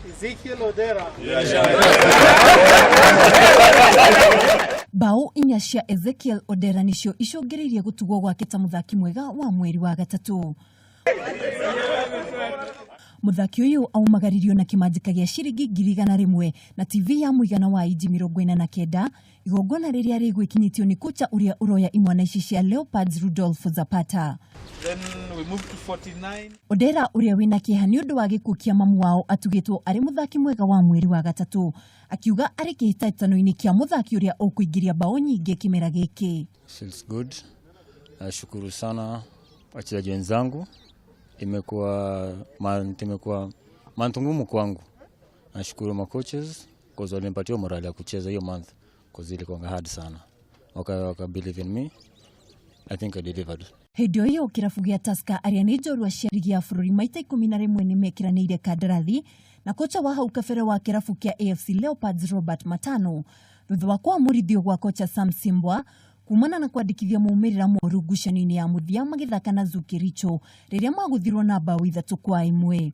Ezekiel Odera. Bao 4 cia Ezekiel Odera nĩcio icũngĩrĩirie gũtugwo gwake ta mũthaki mwega wa mweri wa gatatũ. Mũthaki ũyũ aumagaririo na kĩmanjĩka gĩa ciringi 100,000 na TV ya mũigana wa inji 49, igongona rĩrĩa rĩgwĩkinyĩtio nĩ kocha ũrĩa ũroya imwana ici cia Leopards Rudolfo Zapata. Then we move to 49. Odera ũrĩa wĩna kĩeha nĩ ũndũ wa gĩkuũ kĩa mamu wao atugĩtwo arĩ mũthaki mwega wa mweri wa gatatũ, akiuga arĩ kĩhĩtahĩtano-inĩ kĩa mũthaki ũrĩa ũkũingĩria bao nyingĩ kĩmera gĩkĩ. Feels good. Nashukuru sana wachezaji wenzangu, imekuwa month ngumu kwangu. Nashukuru ma coaches cause walinipatia morale ya kucheza hiyo month cause ilikuwa hard sana. Waka believe in me. I think I delivered. Hĩndĩ o ĩyo kĩrabu gĩa Tusker arĩa nĩ njorua cia rigi ya bũrũri maita 11 nĩmekĩranĩire kandarathi na kocha wa hau kabere wa kĩrabu kĩa AFC Leopards Robert Matano thutha wa kwamũrithio gwa kocha Sam Simbwa kumana na kwandĩkithia maumĩrĩra moru ngucanio-inĩ ya mũthia magĩthaka na Zoo Kericho rĩrĩa magũthirwo na bao 3-1.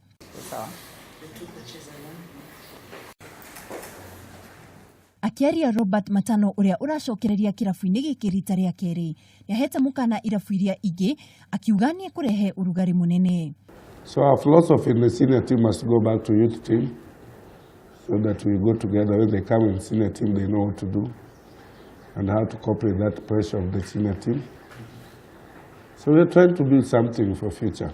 Akĩaria Robert Matano ũrĩa ũracokereria kĩrabu-inĩ gĩkĩ rita rĩa kerĩ nĩahete mũkana irabu iria ingĩ akiuga nĩekũrehe ũrugarĩ mũnene. So our philosophy in the senior team must go back to youth team so that we go together. When they come in senior team, they know what to do and how to cope with that pressure of the senior team. So we're trying to build something for future.